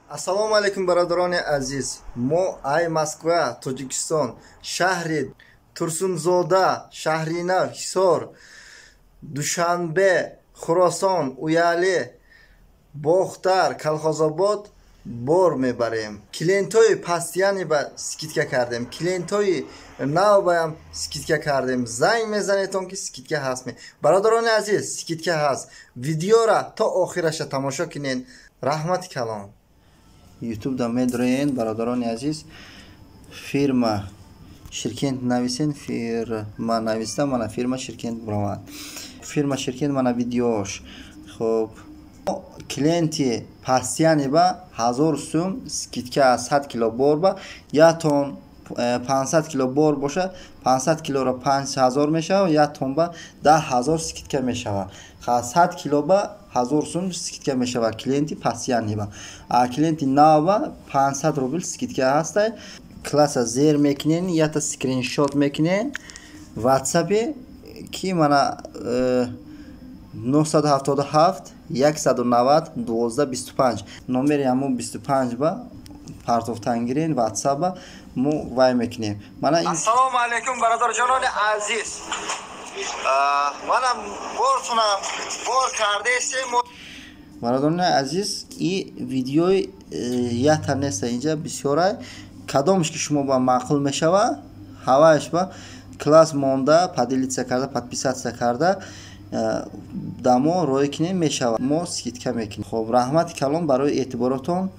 Ассалому алайкум, бародарони азиз. Мо ай Москва, Тоҷикистон, шаҳри Турсунзода, Шаҳринав, Ҳисор, Душанбе, Хуросон, Уяли, Бохтар, Калхозобод бор мебарем. Клиентҳои постоянный ба скидка кардем, клиентҳои навбаям скидка кардем. Занг мезанедтон, ки скидка ҳаст. Бародарони азиз, скидка ҳаст. Видеора то охираша тамошо кунед. Раҳмати калон. Ютубда медроен, бародарони азиз, фирма Ширкент нависен. Фирма нависта, мана фирма Ширкент буромад. Фирма Ширкент, мана видеош. Хуб, клиенти постоянный ба 1000 сум скидка аз 100 кило бор ба як тон. 500 кило бор бошад, 500 килоро 5000 мешавад, як тон ба 10 000 скидка мешавад. 100 кило ба 1000 сум скидка мешавад клиенти постоянный ба, а клиенти нав ба 500 рубл скидка ҳастай. Класса зер мекунен, якта скриншот мекунен, ватсапи ки мана 977 190 12 25, номери ҳамун 25 ба партофтан гирен ватсапа, мо вай мекунем. Мана. Ассалому алайкум, бародарҷонони азиз. Манам бортунам бор кардаистем. Бародарони азиз, и видеои якта неста, инҷа бисёрай. Кадомш ки шумо ба маъқул мешава, ҳавааш ба класс монда, поделиться карда, подписаться карда, дамо рой кунем, мешавад, мо скидка мекунем. Хоб, раҳмати калон барои эътиборотон.